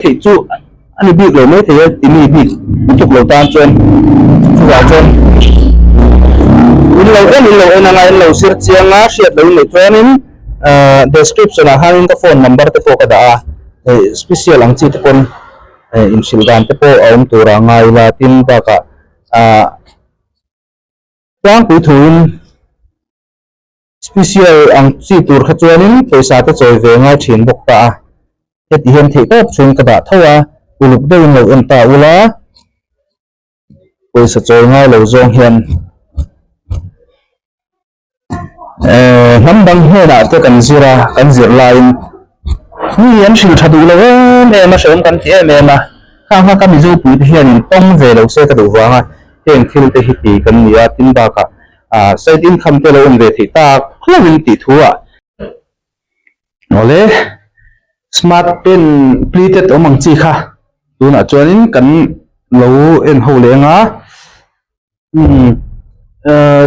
Theih chu a ni bik lo mai thei a timi bik lutuk lo tan chuan chuvang chuan in lo en in lo en anga in lo zir chiang a hriat lo in neih chuanin ahh description ah hianin ka phone number te pawh ka dah a eh special ang chi te pawn eh inhrilh dan te pawh a awm tur ah ngai ila tin bakah ahh tlangpui thuin. Special ang chi tur kha chuanin pawisa te chawi ve ngai thin bawk ta a, heti hian theih tawp chhung ka dah tho a, uluk deuhin lo en ta ula, pawisa chawi ngai lo zawng hian eh hnam dang hnenah te kan zir a, kan zir laiin mi an hrilh tha duh lo em em a, hrehawm kan ti em em a, khang kha ka Mizo pui te hianin tawng ve lo se ka duh vang a, heng thil te hi ti kan ni a, tin bakah Ah side income te lo awm ve theih tak hlauhin tih thu ah. Awle smart pen pleated awm ang chi kha tunah chuanin kan lo en ho leng a umm eh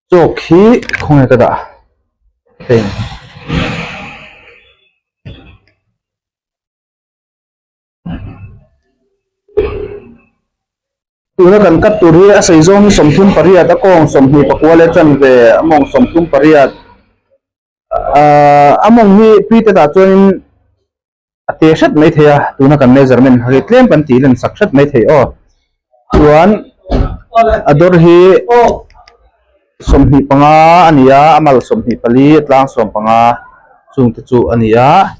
chalk hi khawnge ka dah hei. Tuna kan cut tur hi a sei zawng hi 38 a kawng 24 leh chanve a mawng 38 ahh a mawng hi pleated ah chuanin a te hret mai thei a tuna kan measurement hi tlem kan tih len sak hret mai thei aw chuan a dawr hi 25 a ni a a mal 24 a tlang 15 chungte chu a ni a.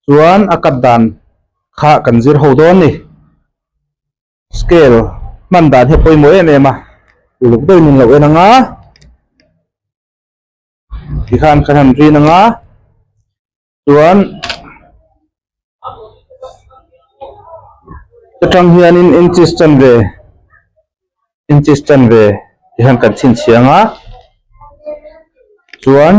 Chuan a cut dan kha kan zir ho dawn ni. Scale hman dan hi a pawimawh em em a, uluk deuhin in lo en ang a, tikhan kan han rin ang a, chuan atang hianin inches chanve inches chanve tikhan kan chhinchhiah ang a, chuan.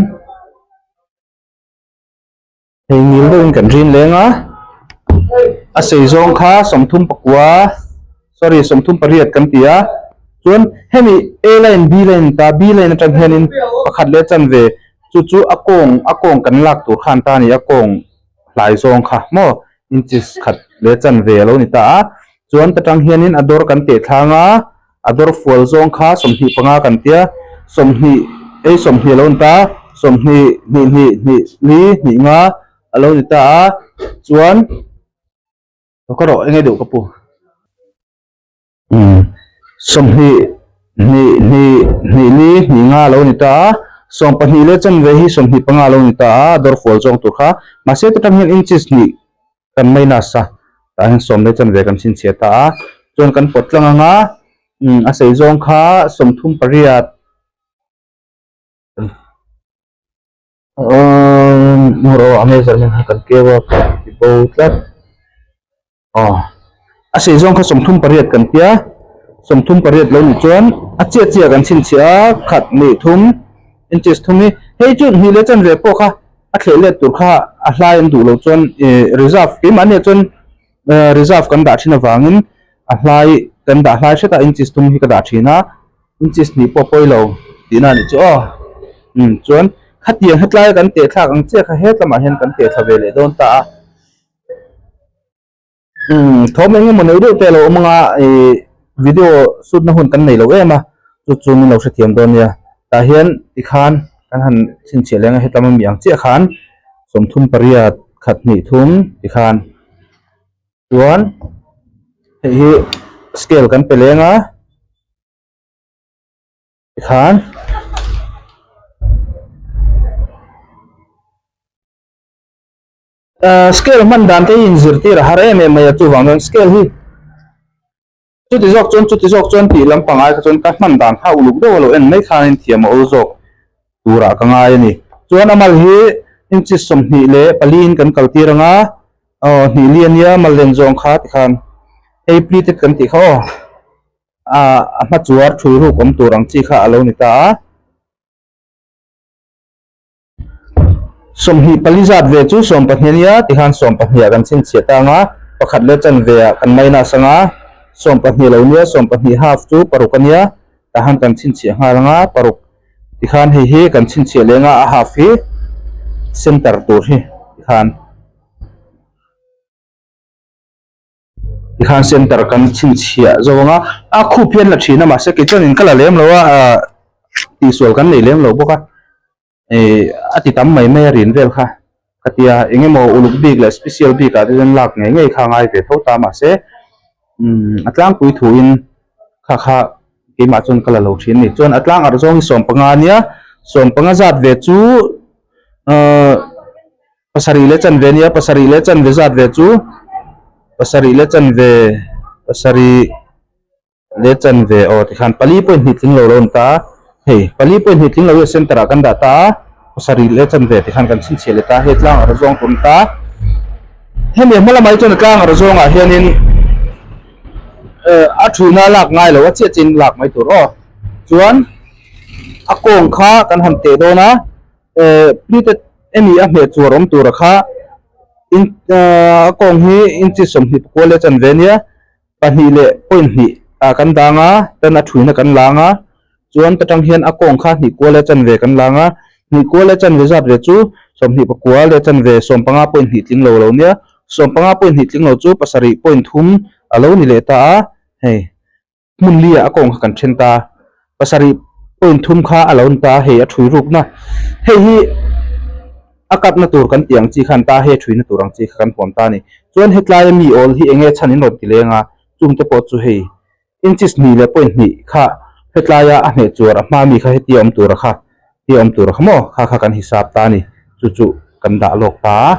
Hei ngil deuhin kan rin leng a, a sei zawng kha 34 sorry 38 kan ti a, chuan hemi A line B line ta B line atang hianin pakhat leh chanve chu chu a kawng a kawng kan lak tur khan ta a ni a kawng hlai zawng kha maw inches khat leh chanve a lo ni ta a, chuan ta tang hianin a dawr kan teh thlang a, a dawr fual zawng kha 25 kan tia, 20 ei 20 a lo ni ta, 20 hnih hnih hnih li hnih nga a lo ni ta a, chuan ka rawh eng nge deuh ka pu umm 20 hnih hnih hnih li hnih nga a lo ni ta a, 12 leh chanve hi 25 a lo ni ta a, a dawr fual zawng tur kha mahse ta tang hian inches hnih kan minus a tah hian sawm leh chanve kan chhinchhiah ta a chuan kan pawt tlang ang a umm a sei zawng kha 38 umm rawh a measurement kha kan keu a ka ti bo tlat aw a sei zawng kha 38 kan tia 38 lo ni chuan a chiah chiah kan chhinchhiah a khat hnih thum inches thum hi hei chu hnih leh chanve pawh kha a thleh let tur kha a hlai an duh loh chuan ih reserve keimahni ah chuan eh reserve kan dah thin avangin a hlai kan dah hlai hret a inches thum hi ka dah thin a inches hnih pawh pawi lo tihna a nih chu aw umm chuan khatiang hetlai kan teh thlak ang chiah kha hetlamah hian kan teh thla ve leh dawn ta a umm thawm eng emaw nei deuh te a lo awm ang a ih video shoot na hun kan nei lo em a chu chu min lo hrethiam dawn nia tah hian tikhan kan han chhinchhiah leng a hetlam ami ang chiah khan 38 khat hnih thum tikhan chuan hei hi scale kan pe leng a. Tikhan Ahh scale hman dan te hi inzirtir a har em em mai a chuvang chuan scale hi chuti zawk chuan chuti zawk chuan tih lampang ai kha chuan ka hman dan kha uluk deuh a lo en mai khanin thiam a awl zawk turah ka ngai a ni. Chuan a mal hi inches 24 in kan kaltir ang a aw hnih li a nia mal len zawng kha tikhan hei pleated kan tih kha aw ah a hma chuar thui ruk awm tur ang chi kha a lo ni ta a. 24 zat ve chu 12 a nia tikhan 12 ah kan chhinchhiah ta ang a, pakhat leh chanve ah kan minus ang a, 12 lo nia 12 half chu paruk a nia tahan kan chhinchhiah nghal ang a paruk tikhan hei hi kan chhinchhiah leng a a half hi center tur hi tikhan. Tikhan center kan chhinchhiah zo ang a, a khup hian la thin a mahse kei chuan in ka la lem lo a ah tihsual kan nei lem lo bawk a ih a ti tam mai mai a rin vel kha ka tia eng emaw uluk bik leh special bik ah te chuan lak ngei ngei kha a ngai ve tho ta mahse umm a tlangpui thuin kha kha keimah chuan ka la lo thin a ni chuan a tlang arh zawng hi sawmpanga a nia sawmpanga zat ve chu ahh. Pasarih leh chanve nia, pasarih leh chanve zat ve chu pasarih leh chanve pasarih leh chanve aw tikhan pali point hnih tling lo lo awm ta a, hei pali point hnih tling lo hi a center ah kan dah ta a, pasarih leh chanve tikhan kan chhinchhiah leh ta a, hei tlang arh zawng tur a ni ta a, hemi hma lamah hi chuan a tlang arh zawngah hianin a thuina lak ngai lo a chiah chiahin lak mai tur aw chuan a kawng kha kan han teh dawn a. Eh pleated emi a hmeh chuar awm tura kha in a kawng hi inchi sawmhnih pakua leh chanve ania pahnih leh point hnih ah kan dang a tan a thuina kan lang a chuan ta tang hian a kawng kha hnih kua leh chanve kan lang a hnih kua leh chanve zat ve chu sawmhnih pakua leh chanve sawmpanga point hnih tling lo lo nia sawmpanga point hnih tling lo chu pasarih point thum a lo ni leh ta a hei. Hmun li ah a kawng kha kan then ta a, pasarih point thum kha a lo ni ta a, hei a thui rukna hei hi a katna tur kan tih ang chi khan ta a, hei a thuina tur ang chi kha kan huam ta a ni. Chuan hetlai a mi awl hi eng nge chhan in rawn ti leng a, chungte pawh chu hei inches hnih leh point hnih kha hetlaia a hneh chuar a hma mi kha hetia awm tura kha hetia awm tura kha maw kha kha kan hisap ta a ni, chu chu kan dah lawk ta a.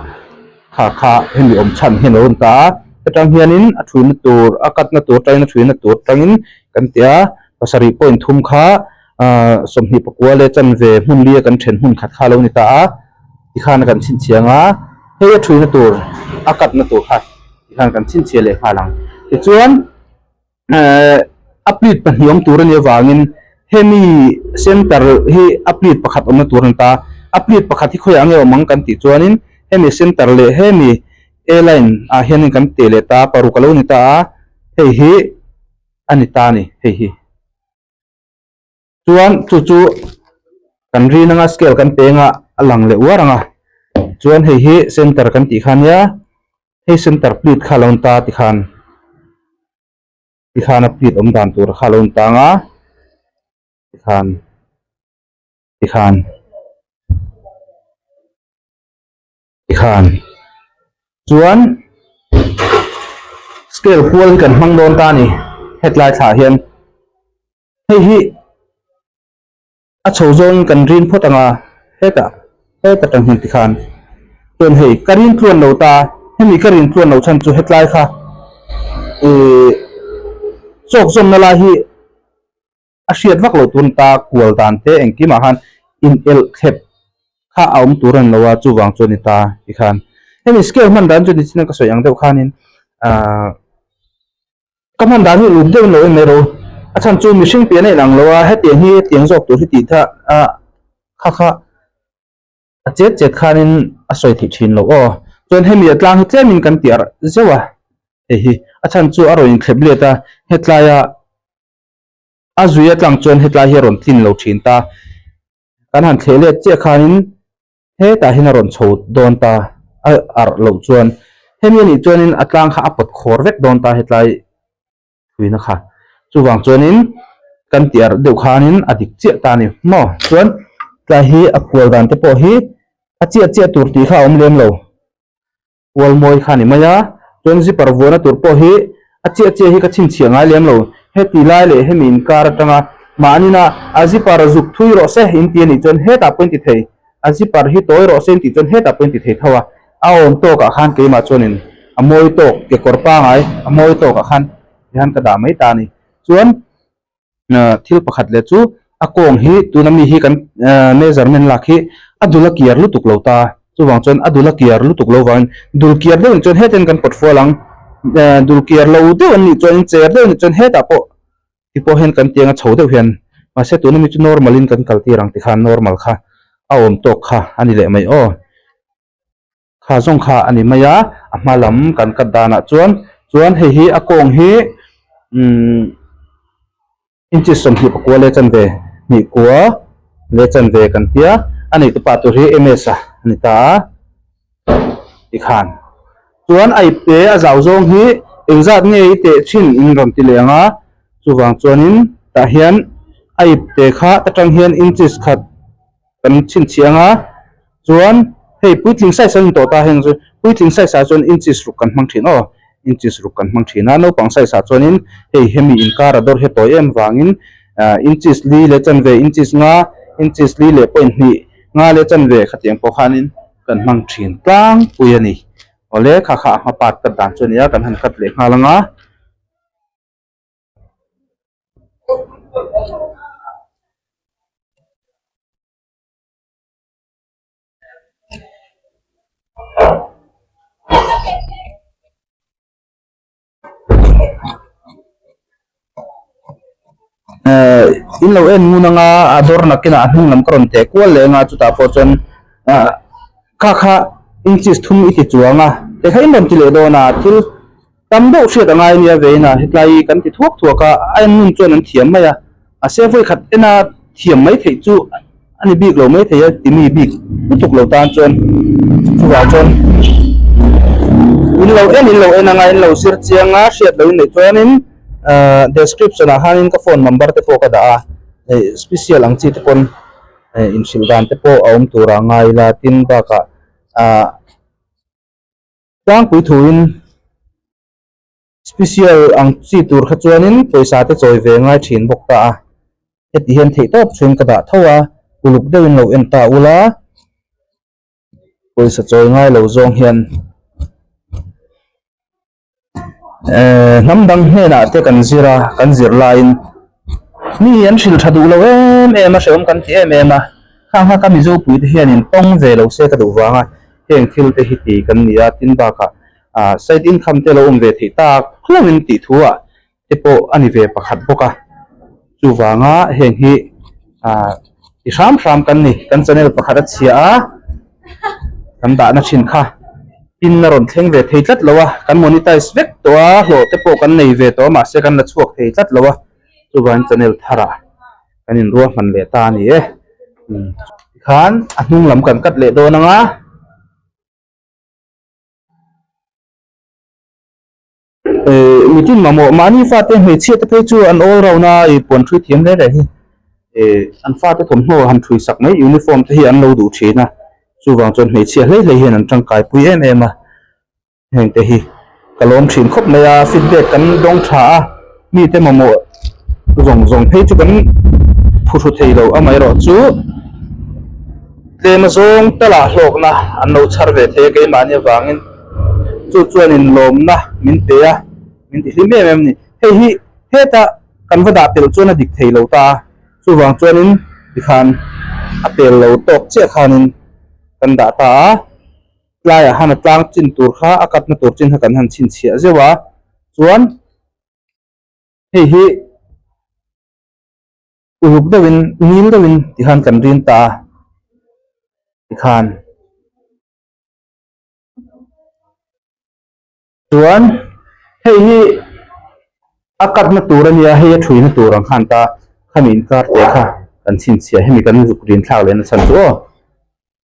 Kha kha hemi awm chhan hian a rawn ta a, hetang hianin a thuina tur a katna tur atangin a thuina tur atangin kan ti a, pasarih point thum kha ahh sawmhnih pakua leh chanve hmun lia kan then hmun khat kha a lo ni ta a, tikhan kan chhinchhiah ang a, hei a thuina tur a katna tur kha tikhan kan chhinchhiah leh nghal ang. Tichuan. Ehh a plate pahnih awm tur a nih avangin hemi center hi a plate pakhat awmna tur a ni ta a plate pakhat hi khawiah nge awm ang kan tih chuanin hemi center leh hemi a line ah hianin kan teh leh ta a paruk a lo ni ta a hei hi a ni ta a ni hei hi. Chuan chu chu kan rin anga scale kan peng a a lang leh uar ang a chuan hei hi center kan tih kha ania hei center plate kha a lo ni ta tikhan tikhan a plate awm dan tur kha a lo ni ta ang a tikhan tikhan tikhan chuan scale kual hi kan hmang dawn ta a ni hetlai thlah hian. Hei hi a chho zawngin kan rin phawt ang a, hetah heta tang hian tikhan chuan hei ka rin tluan lo ta, hemi ka rin tluan lo chhan chu hetlai kha ih chawk zawmna lai hi a hriat vak loh tur a ni ta, kual dan te engkimah khan in elh thlep kha a awm tur a ni lo a, chuvang chu a ni ta tikhan hemi scale hman dan chu nichina ka sawi ang deuh khanin ah. Ka hman dan hi uluk deuh in lo en mai ro. A chhan chu mihring pian a inang lo a, hetiang hi hetiang zawk tur hi tih kha a kha kha a chet chet khanin a sawi theih thin loh aw. Chuan hemi a tlang hi tlemin kan tih arh zeuh a, hei hi a chhan chu a rawn inthlep let a, hetlaia a zui atang chuan hetlai hi a rawn tlin lo thin ta. Kan han thleh let chiah khanin Hetah hian a rawn chho dawn ta a arh loh chuan hemi anih chuanin a tlang kha a pawt khawr vek dawn ta hetlai thuina kha. Chuvang chuanin kan tih arh deuh khanin a dik chiah ta a ni maw? Chuan tlai hi a kual dan te pawh hi a chiah chiah tur tih kha a awm lem lo. Kual mawi kha a ni mai a, chuan zipper vuahna tur pawh hi a chiah chiah hi ka chhinchhiah ngai lem lo. Heti lai leh hemi inkar atanga mahnin a a zipper zuk thui rawh se in ti a nih chuan hetah pawh in ti thei, a zipper hi tawi rawh se in tih chuan hetah pawh in ti thei tho a. A awm tawkah khan keimah chuanin a mawi tawk kekawr pangai a mawi tawkah khan tihian ka dah mai ta a ni. Chuan thil pakhat leh chu a kawng hi tuna mi hi kan measurement lak hi a dul a kiar lutuk lo ta chuvang chuan a dul a kiar lutuk lo vangin dul kiar deuh in chuan hetiang kan pawt fual ang dul kiar lo deuh an nih chuan in cher deuh an nih chuan hetah pawh ti pawh hian kan tiang a chho deuh hian mahse tuna mi chu normal in kan kal tir ang tikhan normal kha a awm tawk kha a ni leh mai aw. Kha zawng kha a ni mai a, a hma lam kan cut danah chuan chuan hei hi a kawng hi umm inches sawmhnih pakua leh chanve hnih kua leh chanve kan tia a nei te pa tur hi ms a ni ta a tikhan chuan a ipte a zau zawng hi. Engzat nge i teh thin in rawn ti leh ang a, chuvang chuanin tah hian a ip te kha ta tang hian inches khat kan chhinchhiah ang a, chuan hei puitling size an intawh ta heng chu puitling size ah chuan inches ruk kan hmang thin aw, inches ruk kan hmang thin a, naupang size ah chuanin hei hemi inkar a dawr hi a tawi em vangin ah inches li leh chanve inches nga inches li leh point hnih nga leh chanve khatiang pawh khanin kan hmang thin tlangpui a ni. Awle kha kha a hma part cut dan chu a ni a kan han cut leh nghal ang a. Eh in lo en ngun anga a dawr nakinah a hnung lam ka rawn teh kual leh anga chutah pawh chuan ah kha kha inches thum i ti chuang a tikha in rawn ti leh dawn a thil tam deuh hriat a ngai ania vein a hetlai kan ti thuak thuak a a en ngun chuan an thiam mai a mahse vawi khat ena thiam mai theih chu a ni bik lo mai thei a ti mi bik lutuk lo tan chuan chuvang chuan in lo en in lo en anga in lo zir chiang a hriat loh in neih chuanin ahh description ah hianin ka phone number te pawh ka dah a eh special ang chi te pawn eh inhrilh dan te pawh a awm tur ah ngai ila tin bakah ahh tlangpui thuin. Special ang chi tur kha chuanin pawisa te chawi ve ngai thin bawk ta a, heti hian theih tawp chhuin ka dah tho a, uluk deuhin lo en ta ula, pawisa chawi ngai lo zawng hian eh hnam dang hnenah te kan zir a, kan zir laiin mi an hrilh tha duh lo em em a, hrehawm kan ti em em a, khang kha ka Mizo puite hianin tawng ve lo se ka duh vang a, heng thil te hi ti kan ni a, tin bakah Ah side income te lo awm ve theih tak hlauhin tih thu ah te pawh a ni ve pakhat bawk a, chuvanga heng hi ah ti hram hram kan ni, kan channel pakhat a chhia a, kan dahna thin kha pin a rawn thleng ve thei tlat lo a, kan monetize vek tawh a, hlawh te pawh kan nei ve tawh a mahse kan la chhuak thei tlat lo a, chuvangin channel thar ah kan inruahman leh ta a ni e, tikhan a hnung lam kan cut leh dawn ang a. Eh mitin mamawh mahni fate hmeichhia te phei chu an all round a ih puan hrui thiam hle reh hi eh an fate thawmhnaw han hrui sak mai uniform te hi an lo duh thin a chuvang chuan hmeichhia hlei hlei hian an tangkai pui em em a heng te hi ka lawm thin khawp mai a feedback kan dawng tha a mite mamawh zawng zawng phei chu kan phuhru thei lo amaherawhchu. Tlem azawng talah hlawkna an lo chhar ve thei a keimahni avangin chu chuanin lawmna min pe a, min ti hlim em em a ni. Hei hi heta kan va dah pel chuan a dik thei lo ta a, chuvang chuanin tikhan a pel lo tawk chiah khanin kan dah ta a, tlaiah han a tlang chin tur kha a katna tur chin kha kan han chhinchhiah zeuh a, chuan hei hi. Uluk deuhin, ngil deuhin tikhan kan rin ta a, tikhan chuan hei hi a katna tur a nia, hei a thuina tur ang khan ta khami inkar teh kha kan chhinchhiah hemi kan zuk rin thlak leh nachhan chu aw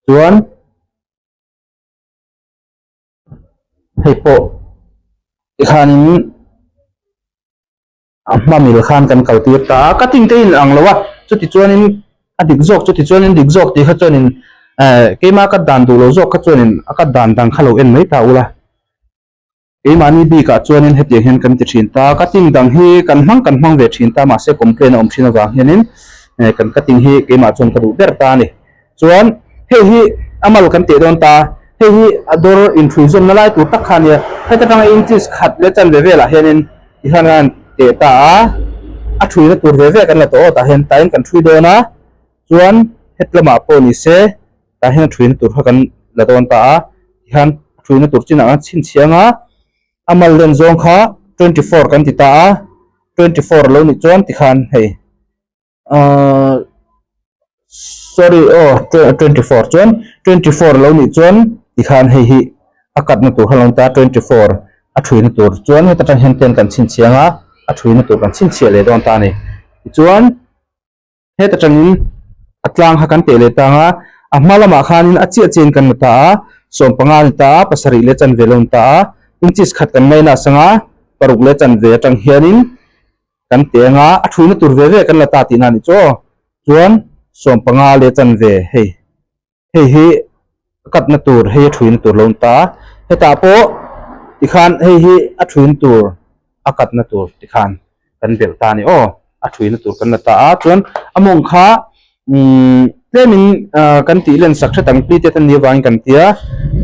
chuan hei pawh tikhanin. A hma mil khan kan kal tir ta a, cutting te in ang lo a, chuti chuanin a dik zawk, chuti chuanin dik zawk tih kha chuanin eh keima cut dan duh lo zawk kha chuanin a cut dan dang kha lo en mai ta ula. Keimahni bikah chuanin hetiang hian kan ti thin ta, cutting dang hi kan hmang kan hmang ve thin ta mahse complain a awm thin avang hianin eh kan cutting hi keimah chuan ka duh ber ta a ni. Chuan hei hi a mal kan teh dawn ta, hei hi a dawr inhrui zawnna lai tur tak kha a nia, heta tanga inches khat leh chanve velah hianin tihian a han teh ta a, a thuina tur ve ve kan la tawh aw tah hian tain kan thui dawn a, chuan het lamah pawh ni se tah hian a thuina tur kha kan la dawn ta a, tihian a thuina tur chinah khan chhinchhiang a, a mal len zawng kha 24 kan ti ta a, 24 lo nih chuan tikhan hei. Ahh sorry aw 24 chuan 24 lo nih chuan tikhan hei hi a katna tur kha lo ni ta 24 a thuina tur chuan heta tang hian ten kan chhinchhiang a a thuina tur kan chhinchhiah leh dawn ta a ni tichuan heta tangin a tlang kha kan teh leh tang a a hma lamah khanin a chiah chiahin kan la ta a sawmpanga a ni ta a pasarih leh chanve lo ni ta a inches khat kan ngaina a sanga. paruk leh chanve atang hianin kan teh anga a thuina tur ve ve kan la ta tihna a nih chu aw. Chuan sawmpanga leh chanve hei hei hi a katna tur hei a thuina tur lo ni ta a, hetah pawh tikhan hei hi a thuina tur a katna tur tikhan kan belh ta a ni aw a thuina tur kan la ta a chuan a mawng kha umm tlemin ah kan tih len sak hret ang pleated a nih avangin kan tia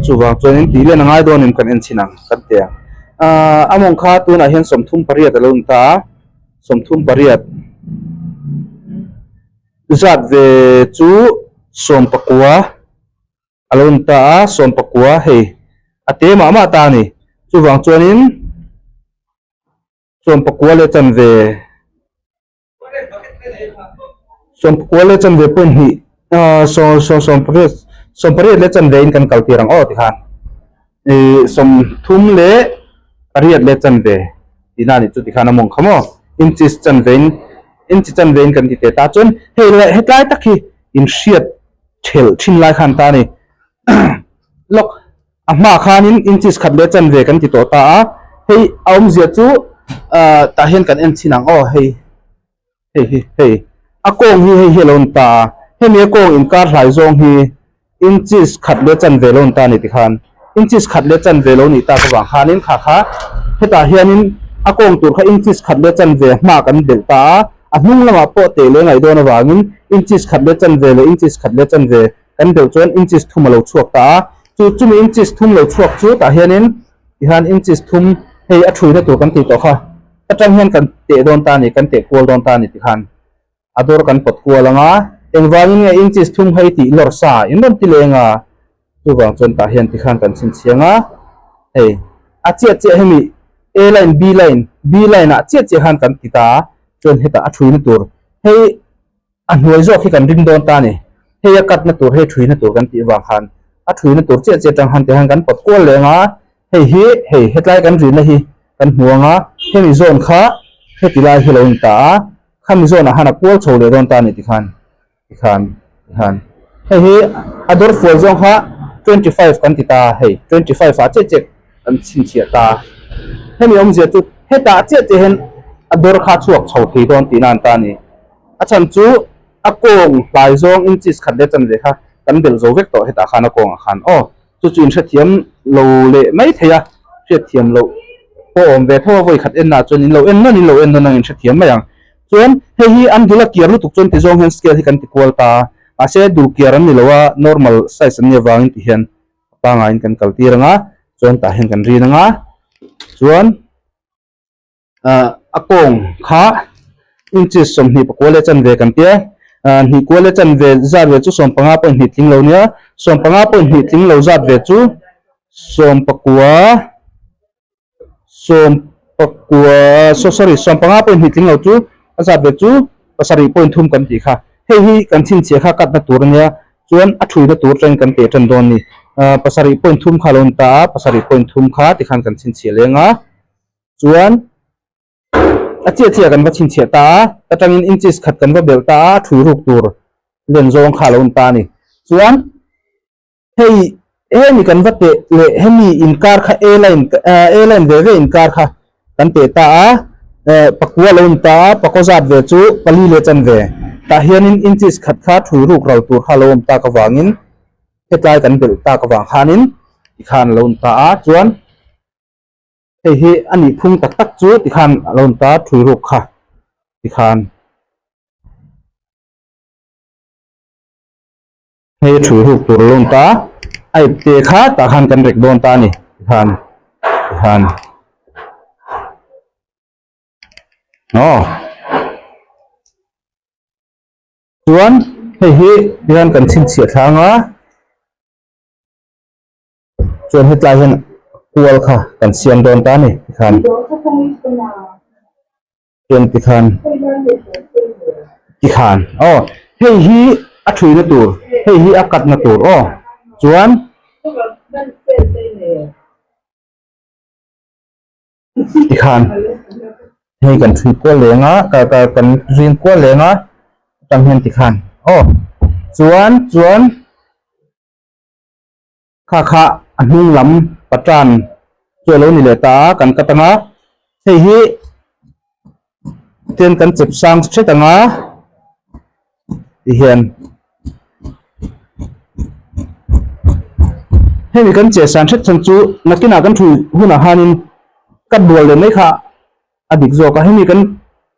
chuvang chuanin tih len a ngai dawn em kan en chhin ang kan ti ang ah a mawng kha tunah hian 38 a lo ni ta a 38. Zat ve chu sawmpakua a lo ni ta a, sawmpakua hei a te mah mah ta a ni. Chuvang chuanin sawmpakua leh chanve sawmpakua leh chanve point hnih ah saw saw sawmpariat sawmpariat leh chanve in kan kal tir ang aw tikhan ih sawmthum leh pariat leh chanve tihna a nih chu tikhan a mawng kha maw inches chanve in inchi chanve in kan ti teh ta chuan hei leh hetlai tak hi inhriat thelh thin lai khan ta a ni lawk a hma khanin inches khat leh chanve kan ti tawh ta a hei a awmzia chu ah tah hian kan en chhin ang aw hei hei hi hei a kawng hi hei hi a lo ni ta a hemi a kawng inkar hlai zawng hi inches khat leh chanve lo ni ta a ni tikhan inches khat leh chanve lo nih tak avang khanin kha kha hetah hianin a kawng tur kha inches khat leh chanve hma kan belh ta a a hnung lamah pawh teh leh ngaih dawn avangin inches khat leh chanve leh inches khat leh chanve kan belh chuan inches thum a lo chhuak ta a chu chumi inches thum lo chhuak chu tah hianin tihian inches thum hei a thuina tur kan tih tawh kha atang hian kan teh dawn ta a ni kan teh kual dawn ta a ni tikhan a dawr kan pawt kual ang a, engvangin nge inches thum hei tih lawr sa in rawn ti leng a, chuvang chuan tah hian tikhan kan chhinchhiang a, hei a chiah chiah hemi A line B line B line ah chiah chiah khan kan ti ta a, chuan hetah a thuina tur hei a hnuai zawk hi kan ring dawn ta a ni, hei a cut na tur hei thuina tur kan tih vang khan a thuina tur chiah chiah atang khan tikhan kan pawt kual leng a, hei hi hei hetlai kan rihna hi kan hmu ang a, hemi zawn kha heti lai hi lo ni ta a. Khami zawnah khan a kual chho leh dawn ta a ni tikhan tikhan tikhan hei hi a dawr fual zawng kha 25 kan ti ta hei 25 ah chiah chiah kan chhinchhiah ta hemi awmzia chu hetah chiah chiah hian a dawr kha a chhuak chho thei dawn tihna an ta a ni a chhan chu a kawng hlai zawng inches khat leh chanve kha kan belh zo vek tawh hetah khan a kawngah khan aw chu chu inhrethiam lo leh mai thei a, hriatthiam loh pawh awm ve tho a, vawi khat en ah chuan in lo en nawn in lo en nawn ang inhrethiam mai ang. Chuan hei hi an dul a kiar lutuk chuan ti zawng hian scale hi kan ti kual ta a, mahse dul kiar an ni lo a, normal size an nih avangin ti hian a pangaiin kan kal tir ang a, chuan tah hian kan rin ang a, chuan. A kawng kha inches 24 leh chanve kan tia hnih kual leh chanve zat ve chu 15 point hnih tling lo nia 15 point hnih tling lo zat ve chu 19 sawmpakua sorry 15 point hnih tling lo chu a zat ve chu pasarih point thum kan tih kha hei hi kan chhinchhiah kha cut na tur ania chuan a thuina tur atangin kan teh tan dawn a ni pasarih point thum kha a lo ni ta a pasarih point thum kha tikhan kan chhinchhiah leng a. Chuan a chiah chiah kan va chhinchhiah ta a, atangin inches khat kan va belh ta a, thui ruk tur len zawng kha a lo ni ta a ni. Chuan hei hemi kan va teh leh hemi inkar kha A line A line ve ve inkar kha kan teh ta a, pakua a lo ni ta a, pakaw zat ve chu pali leh chanve. Tah hianin inches khat kha thui ruk ral tur kha a lo awm tak avangin hetlai kan belh tak avang khanin tikhan a lo ni ta a, chuan. Hei hi a nih phung tak tak chu tikhan a lo ni ta thui ruk kha tikhan hei thui ruk tur a lo ni ta a ip te kha tah khan kan rek dawn ta a ni tikhan tikhan aw chuan hei hi tihian kan chhinchhiah thlang a. Chuan hetlai hian kual kha kan siam dawn ta a ni tikhan chuan tikhan tikhan aw hei hi a thuina tur hei hi a cut na tur aw chuan tikhan hei kan thui kual leng a ka ka kan rin kual leng a atang hian tikhan aw chuan chuan. Kha kha a hnung lam patan chu a lo ni leh ta a, kan cut ang a. Hei hi ten kan chep sang hret ang a tihian hemi kan cheh san hret chhan chu nakinah kan thui hunah hanin cut bual leh mai kha a dik zawk a hemi kan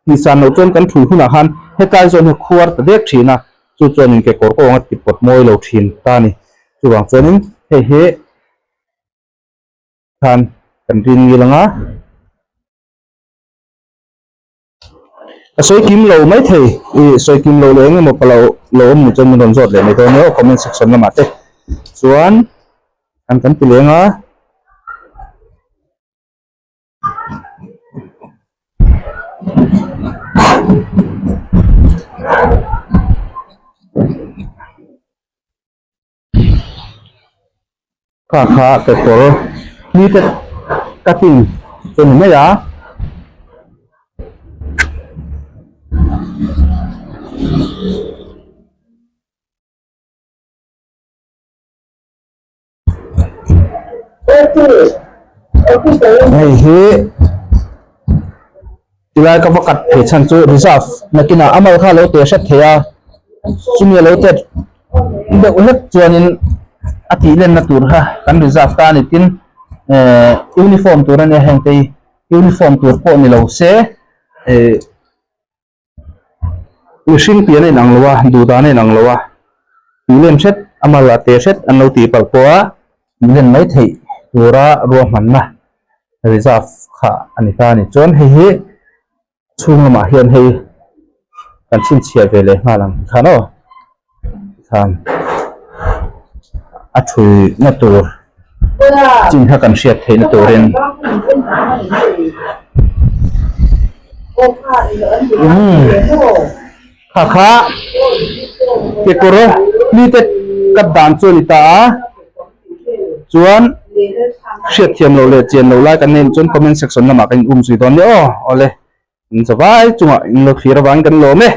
tih san loh chuan kan thui hunah khan hetlai zawn hi khuar ta dek thin a chu chuanin kekawr kawng a ti pawt mawi lo thin ta a ni chuvang chuanin hei hi khan kan rin ngil ang a. Ka sawi kim lo mai thei i sawi kim lo leh eng emaw ka lo lo awm ni chuan min rawn zawt leh mai dawn nia aw comment section lamah te chuan an kan ti leng a. Kha kha kekawr pleated cutting chu a ni mai a. Hei hi tilai ka va cut phei chhan chu reserve nakinah a mal kha a lo teh hret thei a chumi a lo tet deuh hlek chuanin a tih lenna tur kha kan reserve ta a ni tin ehh uniform tur a nia heng te hi uniform tur pawh ni lo se ehh. Mihring pian a inang lo a, duhdan a inang lo a, tih len hret, a mal a te hret an lo tih palh pawh a, tih len mai theih tura ruahmanna reserve kha a ni ta a ni. Chuan hei hi chhung lamah hian hei kan chhinchhiah ve leh nghal ang tikhan aw tikhan a thuina tur chin kha kan hriat theihna turin kha kha kekawr mite cut dan chu a ni ta a chuan hriatthiam loh leh chian loh lai kan nei chuan comment section lamah kan in um zui dawn nia aw awle in zavai chungah in lo thlir avangin kan lawm e.